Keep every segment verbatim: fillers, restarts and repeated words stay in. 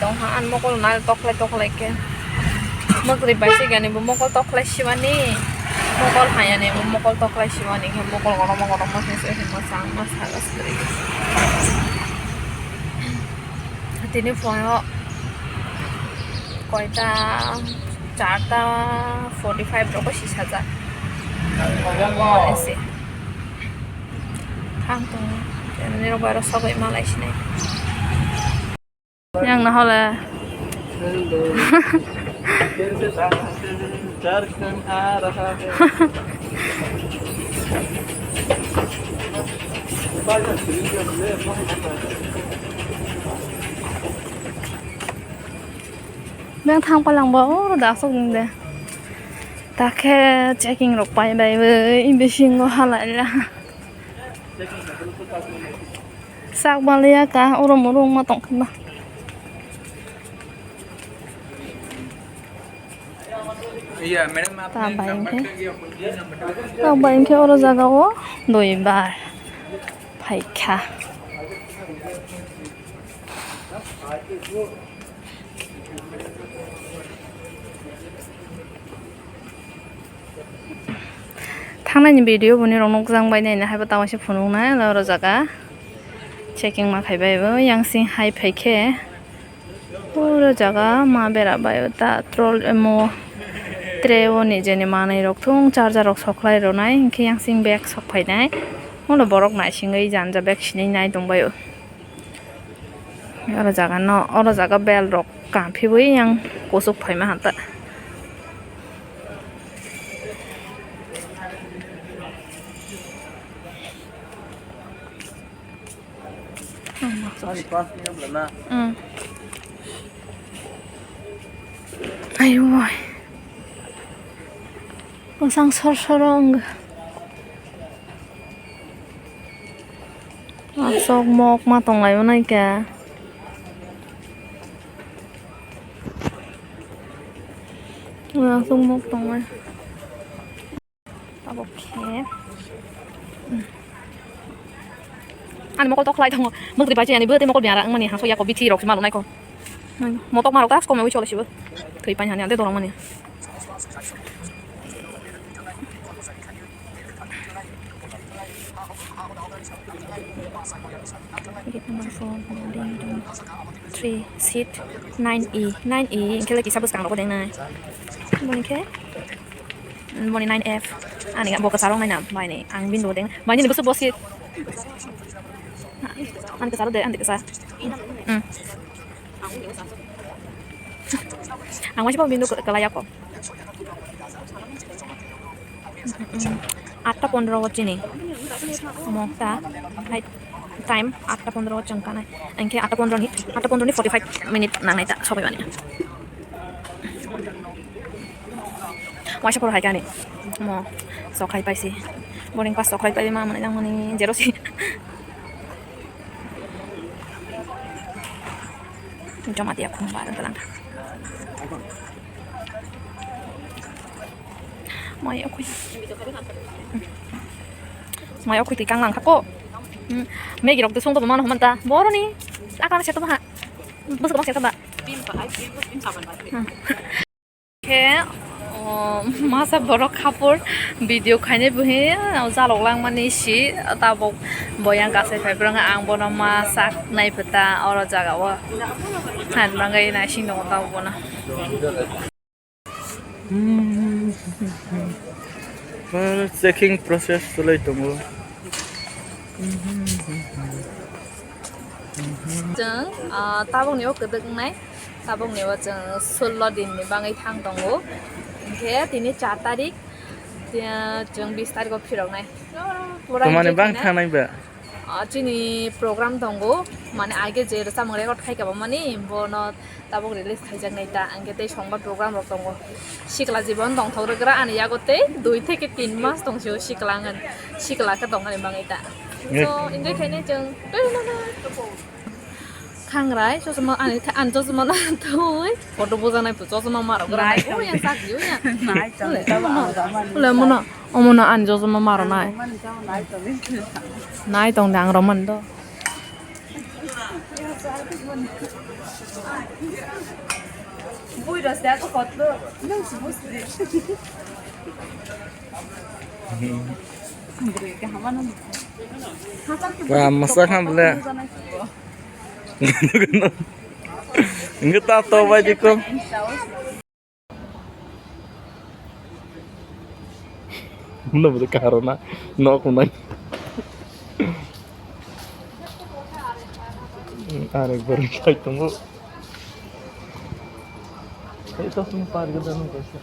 Tongha an mokol nal toklai toklai khe. Mokri bai se gani bo mokol toklai simani. Mokol hayani bo mokol toklai simani khe mokol goroma goroma se se himo chang ma saga sari. Tini phone o koita charta forty five rok si sajak. Ese. Thang tongo. Nini rok bai rok sogwi malai sinai. Yang na hole. Yang thang palang bo, oh, dak sok de. Takhe checking rok pai bai bai, bisingo halai la. Sak baliya ka, orom orom ma tong kha ba. Iya, madam, ta bai hwnkhe, ta bai hwnkhe oro jaga o dui bar phaikha. Thangnani video boni rok nukjang bai nai haibo tamo se phunuknai oro jaga checking ma khai bai bo yang sing hai phaikhe pura jaga ma bera bai ta troll emo tray o ni jeni manwi rok thung charger rok soklai rwnai hinkhe yang sing bag sok phainai ulo borok naisingwi janja bag sini nai tongbai o. Oro jaga no, oro jaga bel rok kaphibwi yang kuchuk phaima hanta. Mm. Ayo, bwsang sor sor wng. Aswk mok ma tonglaio naikhe. Aswk mok tonglai. Abo khe. Ani mokol tok khlai tongo. Mukti bai chini ani bwtwi mokol biara wngmani hasuk yako bithi rok se maluk naikho. Motok marok ta kom wi chole sibo. Thwi painani ante dorong mani. Gate number four, building room three, seat nine E, nine E, hingke lagi sabos kang rok deng nai. Boni khe, boni nine F, ani bo kasarong nai na, bai ni, ang bin bo deng, bai ni bo se bo seat. Ani kasaro de, ani kasa. Hmm. Ang masih pun bindu kelai aku. Atta pondro o chini. Omo ta hai time atta pondro o chwng kanai. Angkhe atta pondro ni, atta pondro ni forty five minute nangnai ta sobai mani. Waisa por hai kani. Omo sok hai paisi. Boring pas sok hai pai ma mani nang mani zero si. Joma dia khum bar dalang. Mai okui. Mai okui tikang lang kako. Hmm. Megi rok de song to mano manta. Boroni. Akang se to ha. Bus ko se to ba. Hmm. Khe, o, masa borok khapur video khainai buhi, o, jalok langmani si, tabok boyang kasai phai phwrwng ang bono ma sak nai phuta oro jaga o. Han mangai naising tongo tabok bono. Checking process chwlai tongo. Chwng, ah, tabokni o kwdwk wngnai, tabokni o chwng sullo din ni bagwi thang tongo, hinkhe tini char tarik, ah, chwng bis tarik o phiroknai. Pura enjoy khainai. Tamani bang thangnai ba? Ah, chini program tongo, mane age je samung record khai kabo mani, bono tabuk release khaijaknai ta, hingke tei songba program rok tongo. Sikla jibon tongthok rwgra ani yago tei dui theke tin mas tong sio sikla wngkha, sikla khe tongmani bagwi ta. So, enjoy khainai chwng. Khangrai, chosma, ani, ani chosma na twi, photo bojanai bo chosma ma rok gra nai. Nai tong. Oya sak yo ya. Nai tong. Ole mono, omono ani chosma ma rok nai. Nai tong de ang rok man do. Bui rasa aku kotor. Nang semua sih. Wah, masak ham bela. Enggak tahu tahu aja kok. Muna bwrwi kaharona nok wngnai. Arekbar khai tongo. Hai to sung par gada nung kaisa.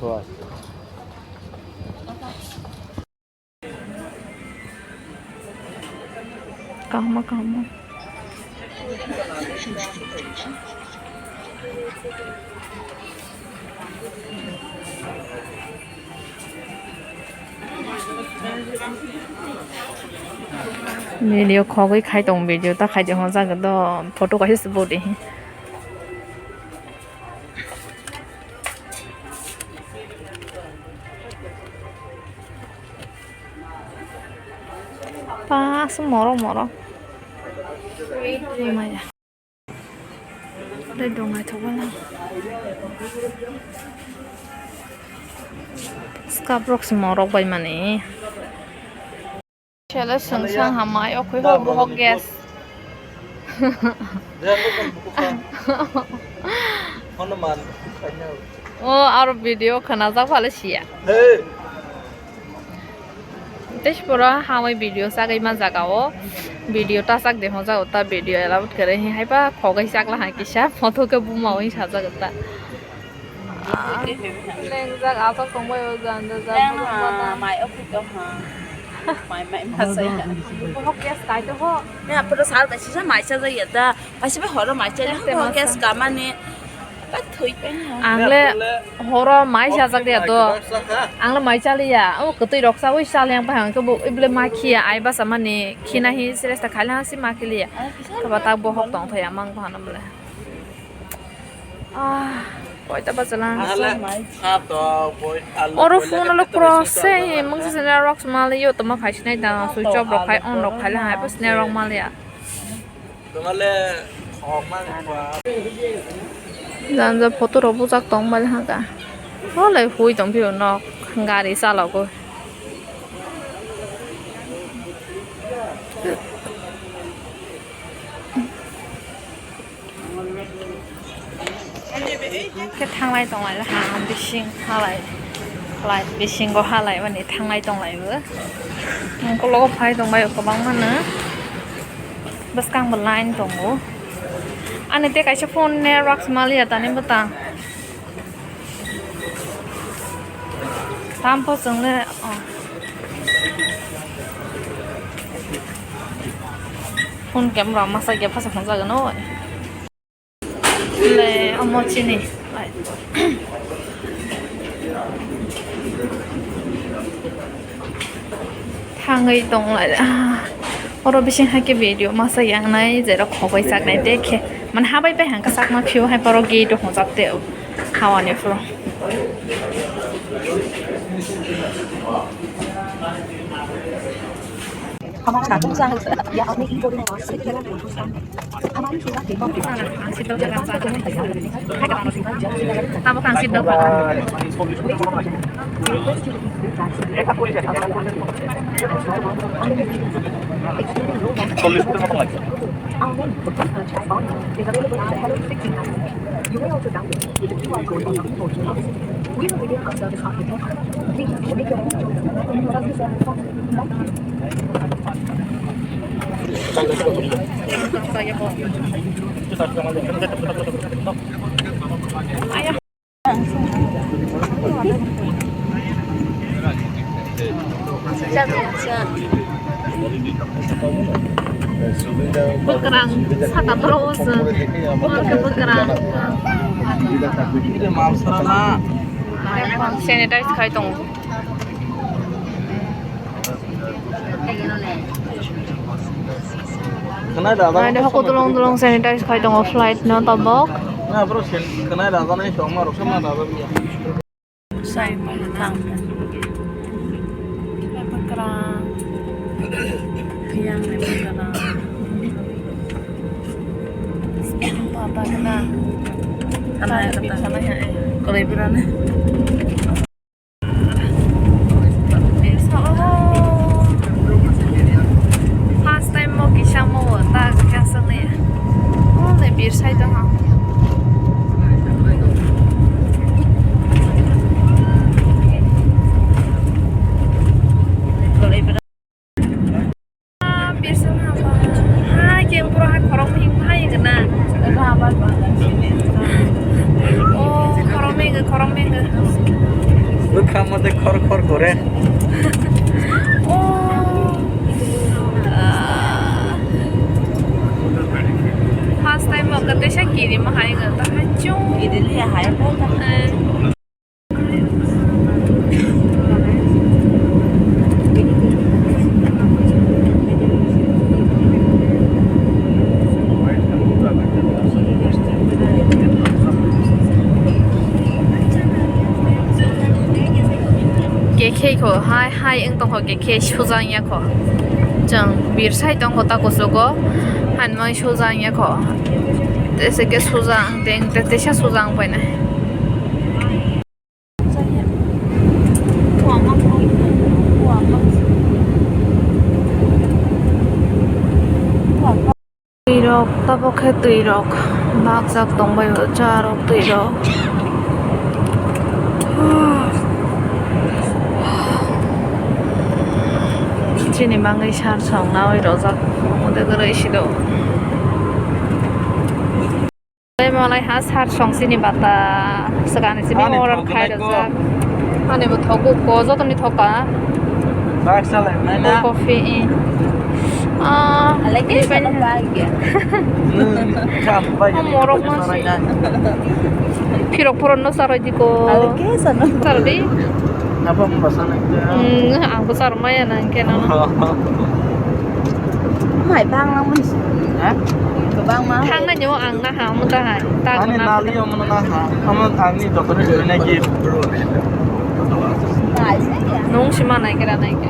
Right. Kahma, kahma. Video khogwi khai tong, video ta khai de hon jaga do photo kaisa se bo de. Pas morok morok. Maya. Tei dong naithok wala. Skap rok se morok bai mani. Sele sungsang hamai, okhoi ho bohok gas. Hanuman. O, aro video khwnajak phale siya. Hey. Tei pura hamai video sagwi ma jaga o. Video ta sak de hon jago ta video elabout kare hi hai ba khogai sak la hai kisa photo ke buma oi sa jago ta. Lengjak asok tongbai o janda janda. Mai okhoi to ha. Mai, mai, ma sai ha. Bohok gas kai to ho. Ne apura sal bai sisa mai sa jaya da. Bai sibai horo mai sa. Gas kamani. Ba thoi pai na. Ang le horo mai sa jak ya do. Ang le mai cha liya. O kwtwi rok sa ui sa liang pai hang ke bo ible ma khiya ai ba sa mani khina hi sres ta khaila si ma khiliya. Kaba ta bohok tong thaya mang ba na mle. Ah, koita bajalang. Oro phone lo cross se mungsa sene rok smal yo toma khai sinai da switch off rok khai on rok khai la hai pa sene rok mal ya. Janja photo rok bujak tong mali haka. Ole hui tong phio nok gari chalogoi. Khe thanglai tonglai ha bising halai, halai bisingo halai mani thanglai tonglai bo. Ukulok phai tongbai kwbangma no. Bwskang bo line tongo. Ani tei kaisa phone network maliya tani bwtang. Tampo chwngle, oh. Phone camera masa gya phasa phone jaga noi. Le, omo chini. Thangwi tonglai. Ah, oro bising hai khe video masa yang nai, jero khogoi chak nai, te khe. Man habai pai hangka chakma phio hai poro gate hojak te. Hawani phuru. Our name, the first purchase volume, is available at the Hello sixty app. You may also download it with the Q R code on the import box. We have a video of service architect. Please make your own choice. Customer service box. Thank you. Bwkrang, saka borok o chwng, borok khe bwkrang. Sanitize khai tongo. Khwnai da, da. Ani hoko dulung dulung sanitize khai tongo flight no tabok. Bro, sen khnai rajanai songma rok sama rajabiya. Sai ma thang. Lebagrang. Yang lebagrang. Papa kena. Anak kata. Kolai berani. First time mo kisa mo ta kasa ne. Oh, le bir sai to ha. Hai, keng pura hai khorok mihing hai gana. Oh, khorok mihing, khorok mihing. Bwkha mode khor khor gore. Oh. Ah. First time mo kete sa kiri mo hai gana ta hai chung. Kiri le hai mo ta. Eh. Kekhe kho hai hai wng tongkho, kekhe sujang ya kho. Chwng bir sai tongkho ta kuchugo, hanmai sujang ya kho. Tese ke sujang teng te tesa sujang painai. Twi rok, tabuk khe twi rok bakjak tongbai o, cha rok, twi rok. Chini bagwi sar song naui rojak, omo de kwrwi si do. Tei malai ha sar song chini bata swkang ni simi order khai rojak. Ani bo thogo ko, joto ni thoka. Bak salai nai na. Coffee, eh. Ah, alai ke sana bag ya. Kam bai. Morok ma si. Phirok phoro no saroi di ko. Alai ke sana. Saroi di. Apa mo basa nai. Hmm, ang ko sarmaya nang ke na. Mai bang lang mun. Ha? Ko bang ma. Thang na nyo ang na ha mo ta hai. Ta ko na. Ani nali mo na ha. Amo ani doktor ni na ki. Nung sima nai kera nai ke.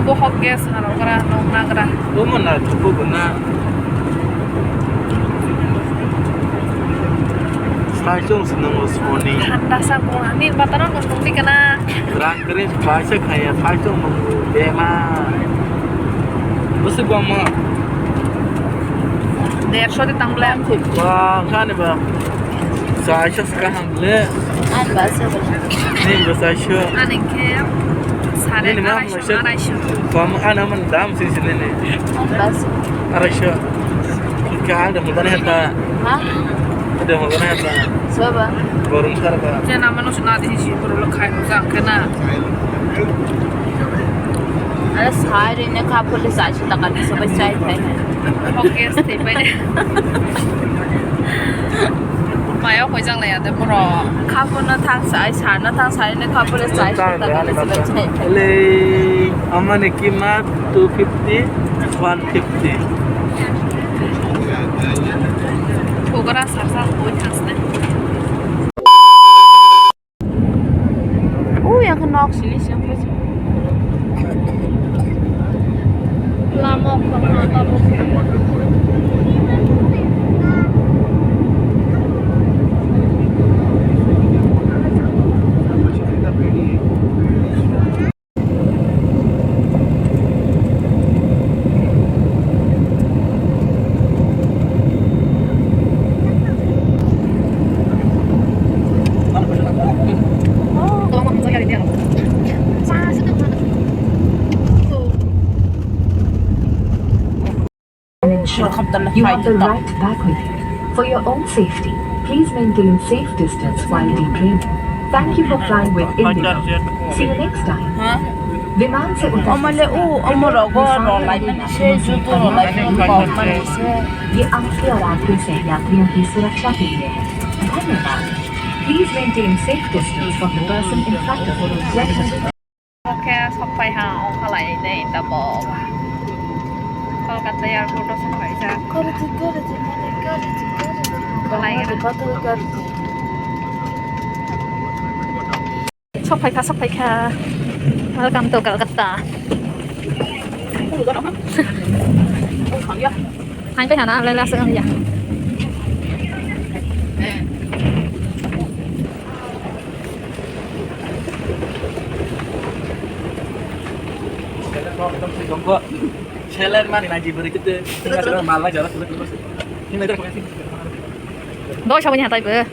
Bohok gas harogra, noknagra. Omo na thupo bo na. Sai chong se nang o soni. Thanda sa bo ani batano nong tong di kana. Rang kre sai se khaya, sai chong nang bema. Busi bama. Derso di tangle. Ba, khani ba. Chaisa swkang le. Ang ba se ba. Nini bo chaisa. Ani khe sare. Nini ma arai mo se. Arai so. Kom ana man dam sini sini ni. Ang ba se. Arai so. Ka ang da mo dani hata. Ha? Da mo dani hata. Soba. Gorong sar ba. Je nama no suna di si puro lo khai ko jang kena. Are sare ne ka police achi ta ka soba chai khai. Okay, stay by. Maya koi jang laya de bro. Khapo no thang sai, sa no thang sai ne khapo le sai. Thang sa ta de ka ani se bata. Chai. Le, amane kimat two fifty, one fifty. Pogara sa sa koi thang sa. Ui, ang khe nok sili se wngkha se. Lama o khoroknwi tabuk. And ensure you have the right backward. For your own safety, please maintain safe distance while detraining. Thank you for flying with Indigo. See you next time. विमान से उतरते समय कृपया अपनी seat belt को बांधने की कोशिश करें। ये आपके और आपके सह यात्रियों की सुरक्षा के लिए है। धन्यवाद। Please maintain safe distance from the person in front of you. Oke, sok phai ha, ongkha lai nei tabok. Kolkata airport o sok phai jak. Sok phaikha, sok phaikha. Welcome to Kolkata. Thang phai hana, le la se ya. Seller mani na jibri kete. Tinggal sekarang malah jalan sudah keluar. Ini lagi kasih. Doi sabani hatai be.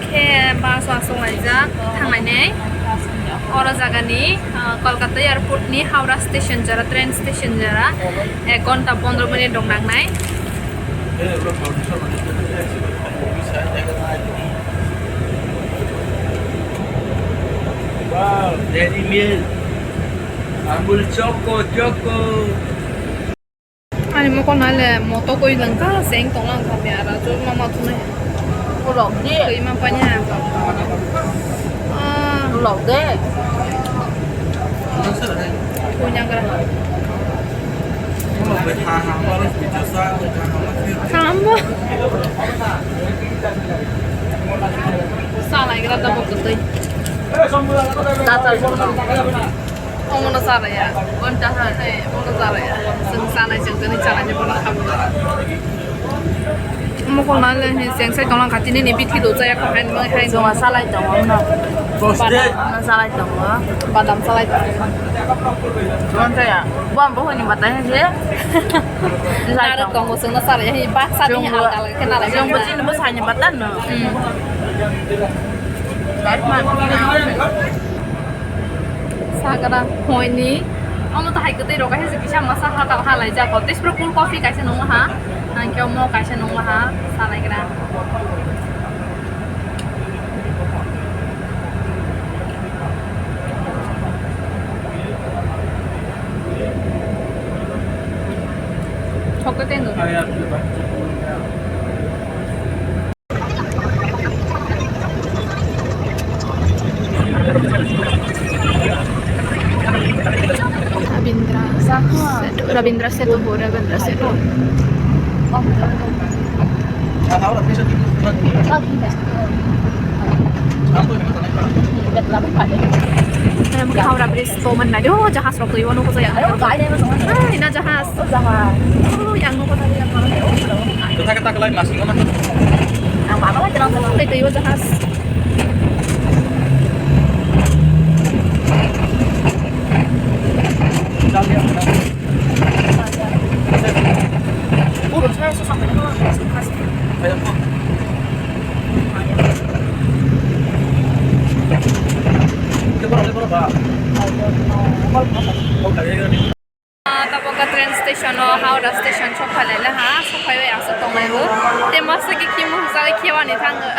Khe bus o aswk laijak thanglainai. Oro jagani, ah, Kolkata airport ni Howrah station jora, train station jora ek ghonta pondro minute rok nangnai. Wow, Dairy Milk, Amul Choco, Choco. Ani mokol nai le moto koi lang ka seng tong lang ka me ara chul ma ma thunai. Ulok di. Koi ma pa nya. Ah. Ulok de. Koi nya kara. Hambo. Salai kara da bok tei. Tata. Omono salaya, gonta ha, omono salaya. Seng salai, seng tani salai, ni bono khamu. Mokol na le, seng sai tonglang kati ni, ni bithi do jaya kho, hai, hai, hai. Joma salai tongo, no. Badam. No salai tongo. Badam salai tongo. Gon saya, buang bohong ni batai hai je. Nara tongo, seng na salai, hai, bak sa ni halka halka kena lai. Jong bocin bo sanya batan no. Hmm. Sagra hoini. Omo to hai kwtwi rok kaisa kisa masa ha ta halai jako. Tei sipro cool coffee kaisa nungma ha. Ang khe omo kaisa nungma ha. Salai gra. Chocolate no. Rabindra Setu, Rabindra Setu, Rabindra Setu. Howrah Bridge to man na, oh, jahaj rok twi o nugo jaya. Ai, na jahaj. Oh, yang nugo jaya. Kita, kita kelai masih mana? Yang mana lagi langsung? Twi o jahaj. Tabuk train station o, Howrah station sok phai lai ha, sok phai bai aswk tong lai o. Te masa khe khimu hwnsa khe ani thango.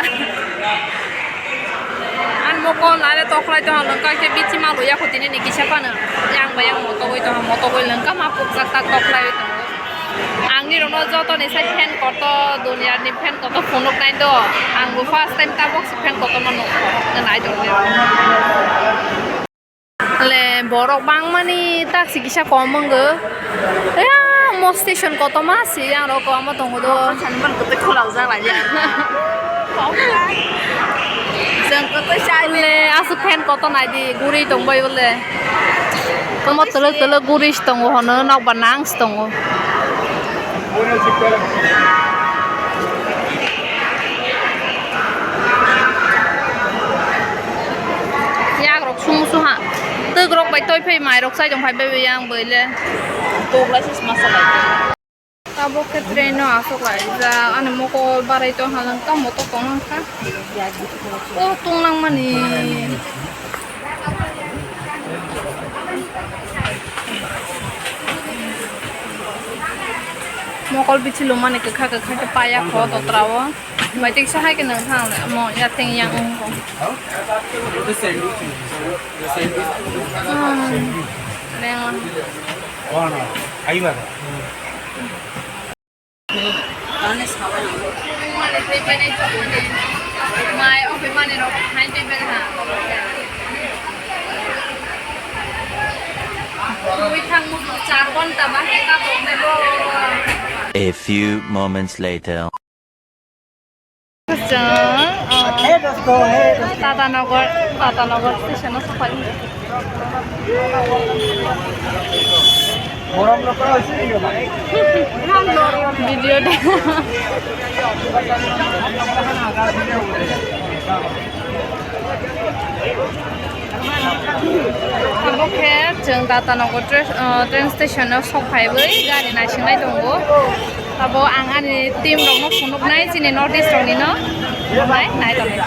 Ang mokol nai le toklai tong ha, lwng kha khe bithi ma luya kho tini ni kisa phano. Yang bai yang motogwi tong ha, motogwi lwng kha ma pukjak ta toklai tongo. Ang ni rokno joto ni sai fan kotor, duniya ni fan kotor phunuk nai do. Ang bo first time tabuk se fan kotor no nuk nai tong le. Le borok bangmani taksi kisa kom wngkha. Ayang mo station kotorma se yang rok kwbangma tongo do. Sani man kwtwi khulok jak lai ya. Chwng kwtwi chai le aswk fan kotor nai di guri tong bai bole. Omo twlwk twlwk guri se tongo hono nokbar nang se tongo. Yak rok sumu suha. Twk rok bai toi phai mai rok sai tong phai bai yang bai le. Tabuk khe train no aswk lai jak ani mokol barai tong ha lang tamo to tong lang kha. O tong lang mani. Mokol bithi lumani kwkha kwkha khe paya kho totra o. Bai tik sa hai khe nang thang le mo ya teng yang ung kho. Hmm. Leng lang. Mai ofe mani rok hai tei ber ha. Twi thang mo char ghonta ma khe ka bo khe bo. A few moments later. Chwng, uh, Tata Nagar, Tata Nagar station o sokphaikha. Video de. Abo khe chwng Tata Nagar tra-, uh, train station o sok phaiwi gari naisinglai tongo. Abo ang ani team rokno phunuknai, chini North East rokni no phunuknai, nai tonwi.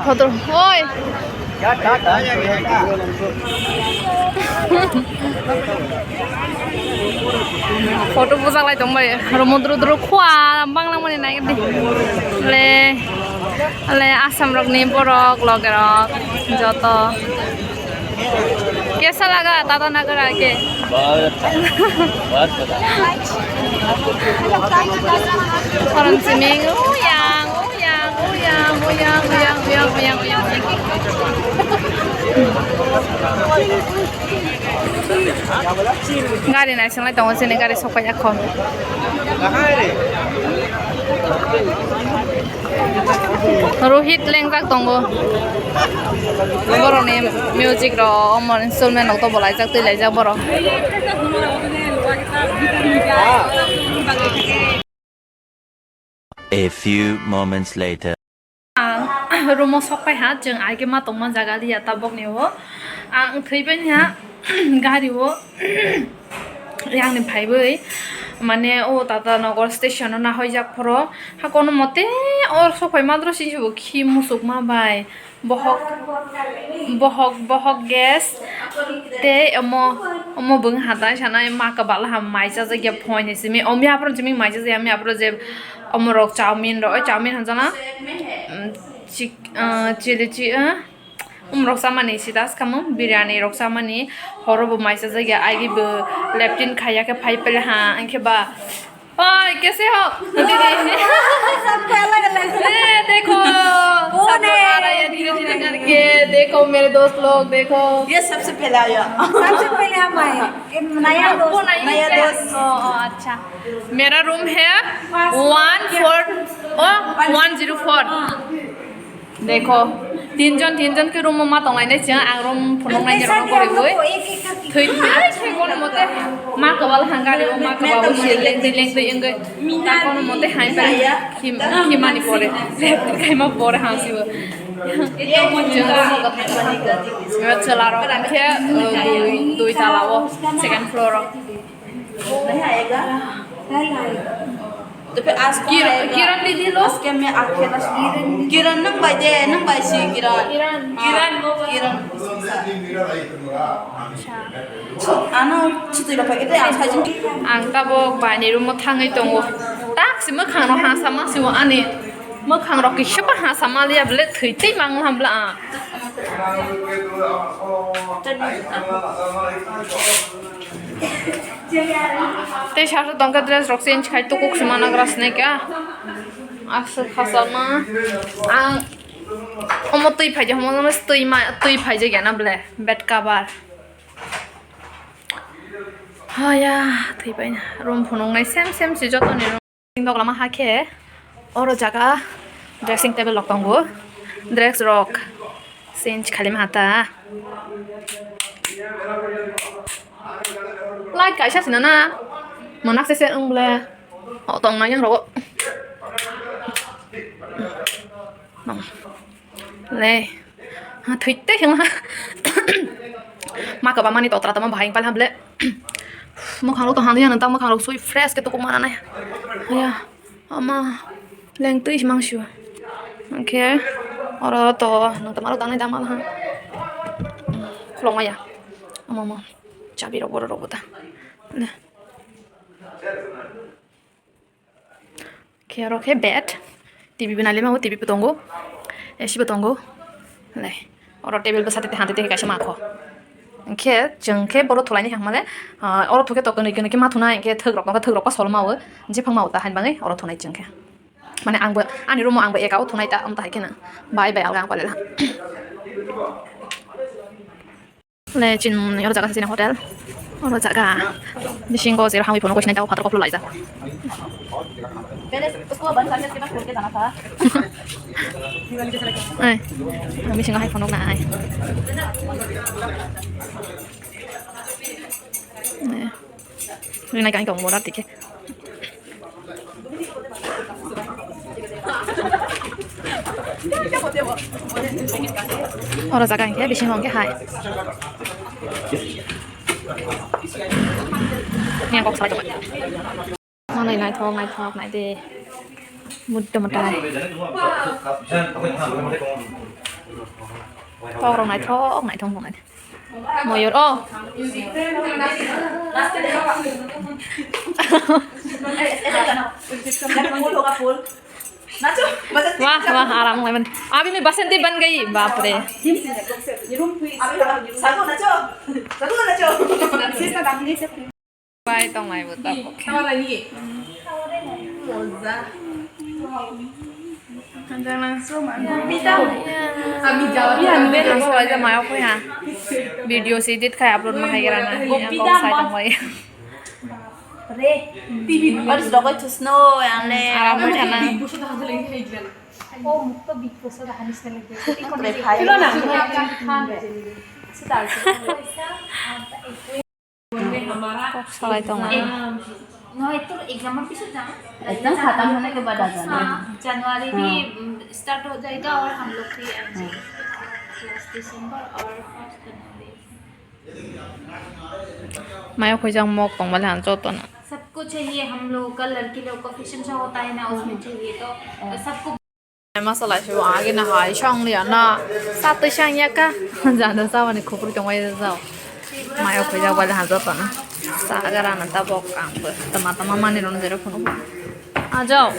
Photo, oi. Photo bujaklai tongbai, aro mudru dru khua bangla mani nai di. Le, le Assam rokni borok loge rok joto. Kesa laga Tata Nagar ke? Bahut, bahut pata. Orang sini, oh yang, oh yang, oh yang. Gari naisinglai tongo, chini gari sokphaikha. Rohit lengjak tongo. Borokni music rok, omo instrument rok to bolaijak, twi laijak borok. A few moments later. Ang room o sok phai ha, chwng aigwi ma tongma jaga liya tabok ni o. Ang thwi bai ha gari o yang ni phaiwi, mane o Tata Nagar station o nahoi jak phoro, ha kono mote o sok phai ma dro si bo khi musuk ma bai. Bohok, bohok, bohok gas tei omo, omo bwng hatai sanai ma kwbala ham mai chajak ya phone ni simi. Omo ya phoro simi mai chajak ya, omo ya phoro je omo rok chowmin rok, oi chowmin hanjana, mm, chik-, ah, chili chi-, ah, omo rok chamani sita swkamo biryani rok chamani horo bo mai chajak ya, aigi bo leptin khaiya khe phai pele ha, hinkhe ba Oi, kaise ho? Didi. Sab khela gala. ए, देखो। कौन है? सब लोग आ रहे हैं धीरे-धीरे करके। देखो मेरे दोस्त लोग, देखो। ये सबसे पहले आया। सबसे पहले हम आए। ये नया दोस्त। वो नहीं नया है। दोस्त। ओ, ओ, अच्छा। मेरा रूम है one four, O, one zero four. Dekho, tinjon, tinjon khe room o ma tonglainai chwng, ang room phunuknaini rokno goriwi. Thwi thwi hai khe kono mote ma kwbal hang gari o ma kwbal o se lengtwi lengtwi wngwi. Ta kono mote hai pai khim-, khimani pore, lengtwi khaima pore hang sibo. Chwng room o gotha. Chwla rok khe, uh, dui, dui tala o, second floor o. नहीं आएगा। कल आएगा। तो फिर आज कौन Kiran, आएगा? Kiran didi lo? आज क्या मैं अकेला सोऊंगी? Kiran, nang bai de, nang bai si Kiran. Kiran. Ah, Kiran. Kiran. Acha. Ano, chuti lo pakai de, ang sai jin. Ang tabok bai ni room o thangwi tongo. Tak si mwkhang rok hangsa ma si o ani. Mwkhang rok kisa ba hangsa ma liya bele thwi tei mang ham bla. Tei sasa tongkha dress rok change khai tukuk se mana gra sene kha. Aswk khasama. Ang omo twi phaidi homo twi ma twi phaidi gana ble bed cover. Haya twi pai room phunuk nai sem sem si joto ni room. Dok lama hakhe oro jaga dressing table rok tongo, dress rok change khaima hata. Light kaisa sina na monak se se wng ble o tong nai yang rogo. Le. Ha, thwi tei se wngha. Ma kwbangmani totra tongma bahai wng pailha ble. Mwkhang rok to hamya nang tang mwkhang rok sui fresh khe tuku mana nai. Ya, ama leng twi se mang sio. Hwnkhe oro to nang tama rok dangnai dama ha. Khulok maya. Ama ama. Chabi rok borok rok bo ta. Le. Khe oro khe bed, T V bo nailima o, T V bo tongo, A C bo tongo. Le, oro table bwsa tete hante teke kaisa makho. Hwnkhe chwng khe boro thulaini hangmale, ah, oro thukhe to kwnwi kwnwi khe ma thunai, hwnkhe thwk rok tongkha, thwk rok pa solma o, jephang ma o ta hain bagwi oro thunai chwng khe. Mane ang bo ani room o ang bo eka o thunai ta, amta hai kheno bai bai alga ang palela. Le chin oro jaga se chini hotel. Oro jaga bisingo jera hamwi phano koisnai tao phatar koklo laijak. Pele usko ban karne uske baad khol ke jana tha. Ai, bisingo hai phano nai. Rinai kain tong mora tike. Oro jaga hingke bisingo hingke hai. Yang kok salai coba. Manai naithok naithok nai de. Mudda matai. Tok rok naithok naithok nai. Moyor, oh. Wah, wah, aram ngai man. Abhi main basanti ban gayi, bap re. Bai tong nai bo ta. Video si edit khai upload ma khai gerana. Yang kok sai tong bai. Baris rokoi thusno yang le. Aram wngkha na. Kok salai tong ai. नहीं तो एग्जाम और पीछे जाओ। एकदम खत्म होने के बाद आ जाना। हाँ, जनवरी भी, हम्म, स्टार्ट हो जाएगा और हम लोग भी आएंगे। लास्ट दिसंबर और फर्स्ट जनवरी। Mayo khuijak mok tong bale han joto na. सबको चाहिए, हम लोग का लड़की लोग का फैशन शो होता है ना, उसमें चाहिए, तो सबको Masa lai se agi na hai song liya na. Satwi sang ya ka. Jana sa mani khupur tong wai jao. Mayo khuijak bale han joto na. Sa gara na ta bok ang bo. Tama tama mani ron jero phunu. A jao.